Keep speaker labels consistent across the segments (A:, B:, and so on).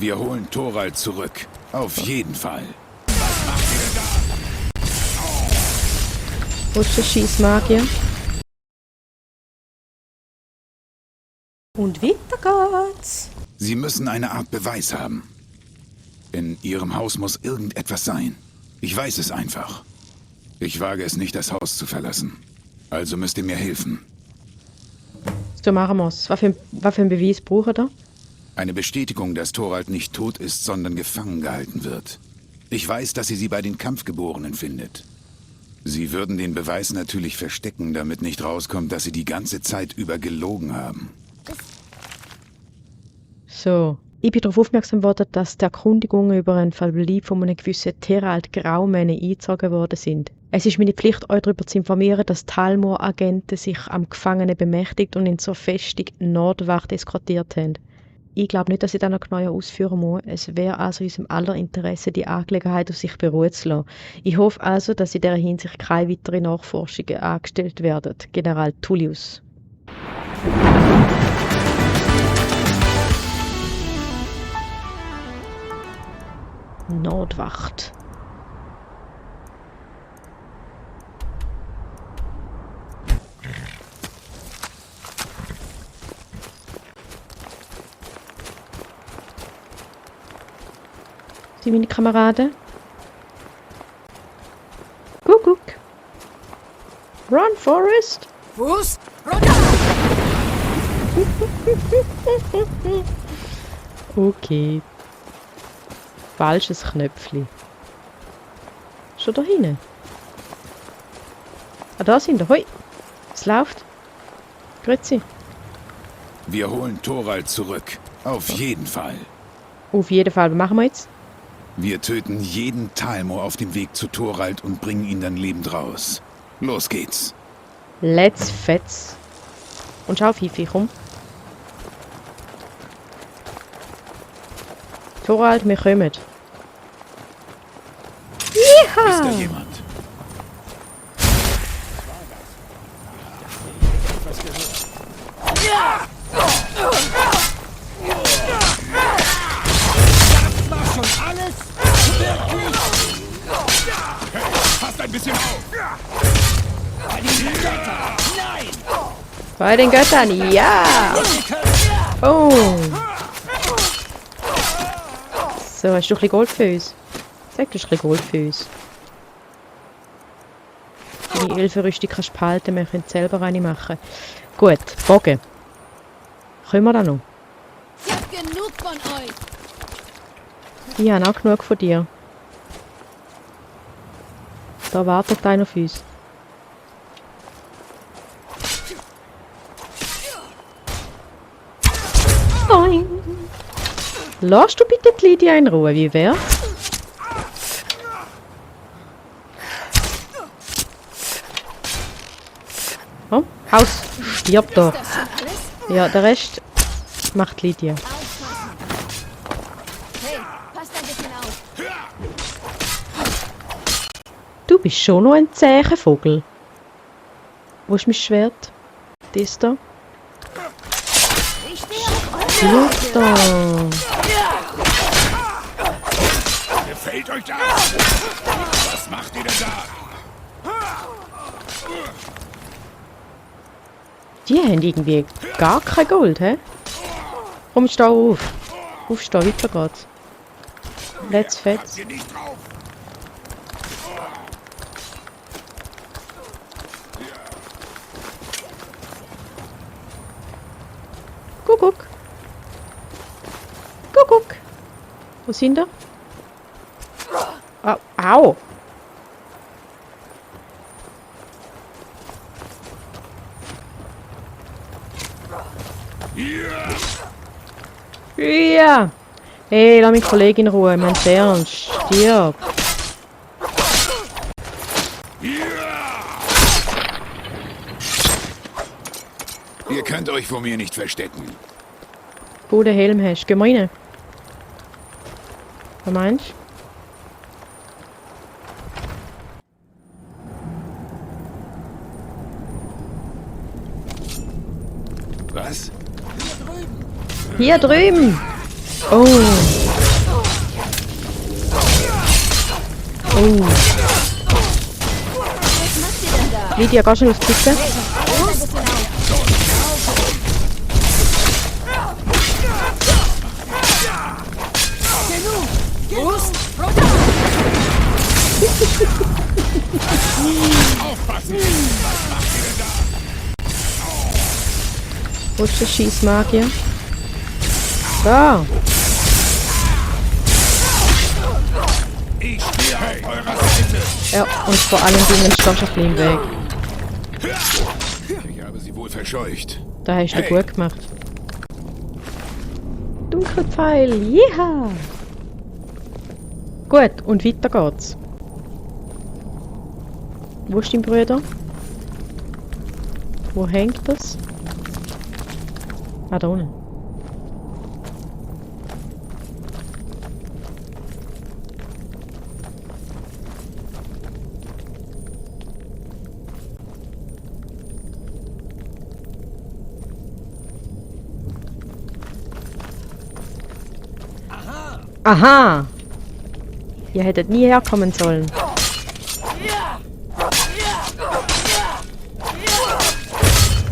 A: Wir holen Thorald zurück. Auf jeden Fall. Was macht ihr denn da?
B: Wo ist der Scheissmagier? Und weiter geht's.
A: Sie müssen eine Art Beweis haben. In Ihrem Haus muss irgendetwas sein. Ich weiß es einfach. Ich wage es nicht, das Haus zu verlassen. Also müsst ihr mir helfen.
B: So machen wir's. Was für ein Beweis braucht ihr?
A: Eine Bestätigung, dass Thorald nicht tot ist, sondern gefangen gehalten wird. Ich weiß, dass sie bei den Kampfgeborenen findet. Sie würden den Beweis natürlich verstecken, damit nicht rauskommt, dass sie die ganze Zeit über gelogen haben.
B: So. Ich bin darauf aufmerksam geworden, dass die Erkundigungen über einen Verbleib von einem gewissen Terald Graumänner eingezogen worden sind. Es ist meine Pflicht, euch darüber zu informieren, dass Talmor-Agenten sich am Gefangenen bemächtigt und ihn zur Festung Nordwacht eskortiert haben. Ich glaube nicht, dass ich das noch genauer ausführen muss. Es wäre also in unserem aller Interesse, die Angelegenheit auf sich beruhen zu lassen. Ich hoffe also, dass in dieser Hinsicht keine weiteren Nachforschungen angestellt werden. General Tullius. Nordwacht. Sind meine Kameraden? Kuckuck. Run, Forrest.
C: Fuß runter!
B: Okay. Falsches Knöpfchen. Schon da hinten? Ah, da sind wir. Hoi. Es läuft. Grüezi.
A: Wir holen Thorald zurück. Auf jeden Fall.
B: Auf jeden Fall. Was machen wir jetzt?
A: Wir töten jeden Talmor auf dem Weg zu Thorald und bringen ihn dann lebend raus. Los geht's.
B: Let's fetz. Und schau, Fifi, komm. Thorald, wir kommen.
A: Ist da jemand?
C: War schon alles? Wirklich?
A: Hey, passt ein bisschen auf!
C: Bei den Göttern! Nein!
B: Bei den Göttern, ja! Oh! So, hast du ein bisschen Gold für uns? Sag, du hast ein bisschen Gold für uns. Deine Elfenrüstung kannst du behalten, wir können selber eine machen. Gut, Bogen. Können wir da noch?
D: Ich hab genug von euch.
B: Ich habe auch genug von dir. Da wartet einer auf uns. Boing! Lass du bitte die Lydia in Ruhe, wie wär's? Komm, aus! Stirb doch!
D: Das schon alles?
B: Ja, der Rest macht Lydia.
D: Aufpassen. Hey, passt ein bisschen auf.
B: Du bist schon noch ein zäher Vogel. Wo ist mein Schwert? Das da?
D: Ich stehe auf euch.
B: Stirb da!
A: Gefällt euch das? Was macht ihr denn da?
B: Die haben irgendwie gar kein Gold, hä? Komm, steh auf. Aufstehen, weiter geht's. Let's fetz.
A: Ihr nicht drauf?
B: Kuckuck. Kuckuck. Wo sind wir? Au. Au. Ja. Hey, lass meine Kollegin in Ruhe. Mein's ernst. Stirb.
A: Ihr könnt euch vor mir nicht verstecken.
B: Wo den Helm hast. Geh mal rein. Was meinst du?
A: Was?
B: Hier drüben! Oh! Oh.
D: Was macht ihr denn da?
B: Lydia, geh schon auf die Seite.
C: Brust! Runter!
B: Wo ist der Schießmagier? Da!
A: Ich stehe auf eurer Seite.
B: Ja, und vor allen Dingen stehst du ein bisschen im Weg.
A: Ich habe sie wohl verscheucht.
B: Da hast du
A: Hey.
B: gut gemacht. Dunkelpfeil, jeha! Gut, und weiter geht's. Wo ist dein Bruder? Wo hängt das? Ah, da unten. Aha! Ihr hättet nie herkommen sollen.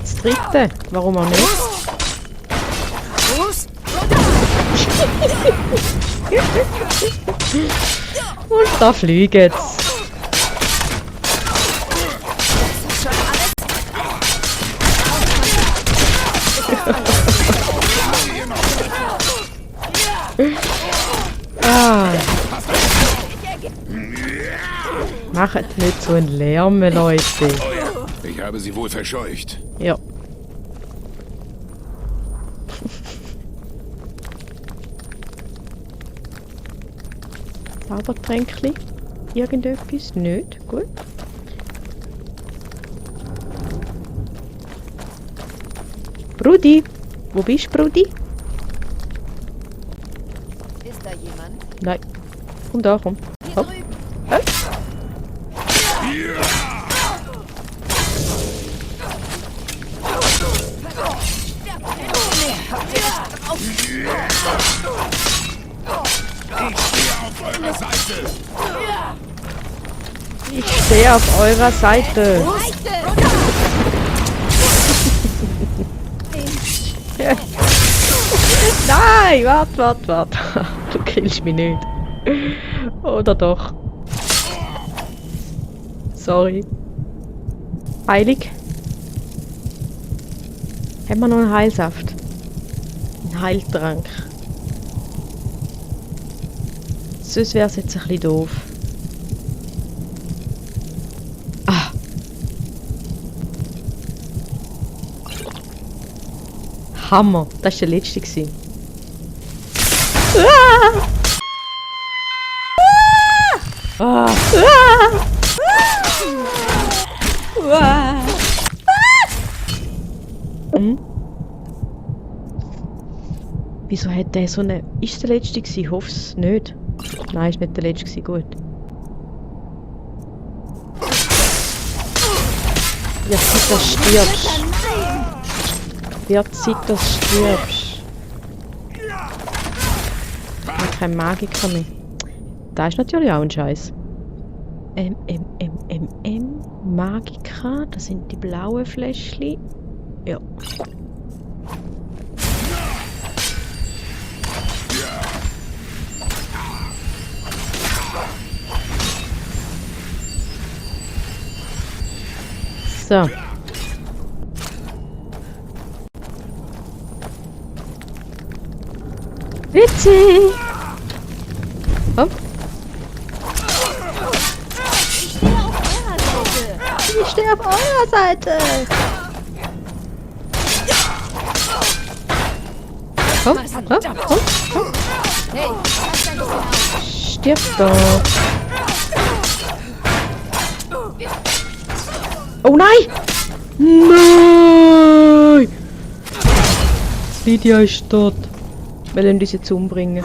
B: Das dritte. Warum auch nicht?
C: Brust!
B: Und da fliegt's. Ah. Macht nicht so einen Lärm, Leute.
A: Ich habe sie wohl verscheucht.
B: Ja. Zaubertränkli? Irgendetwas? Nicht? Gut. Brudi! Wo bist du, Brudi?
D: Ist da jemand?
B: Nein. Komm da, komm.
D: Hier
B: Hopp.
D: drüben.
A: Ich stehe auf eurer Seite.
B: Ich stehe auf eurer Seite. Nein, wart. Du killst mich nicht. Oder doch? Sorry. Heilig? Haben wir noch einen Heilsaft? Einen Heiltrank? Sonst wäre es jetzt ein bisschen doof. Ah! Hammer! Das war der letzte gewesen. Ah! Ah! Ah! Ah! Hm? Wieso hat der so eine... Ist der letzte gewesen? Ich hoffe es nicht. Nein, ist nicht der letzte gewesen. Gut. Wird Zeit, dass du stirbst. Wird Zeit, dass du stirbst. Ich habe keinen Magiker mehr. Da ist natürlich auch ein Scheiß. Magika, das sind die blauen Fläschchen. Ja. So. Witzig! Hopp. Ich stehe auf eurer Seite! Komm.
D: Hey, lass dein bisschen auf.
B: Stirb doch! Oh nein! Nein! Lydia ist tot. Wir wollen uns jetzt umbringen.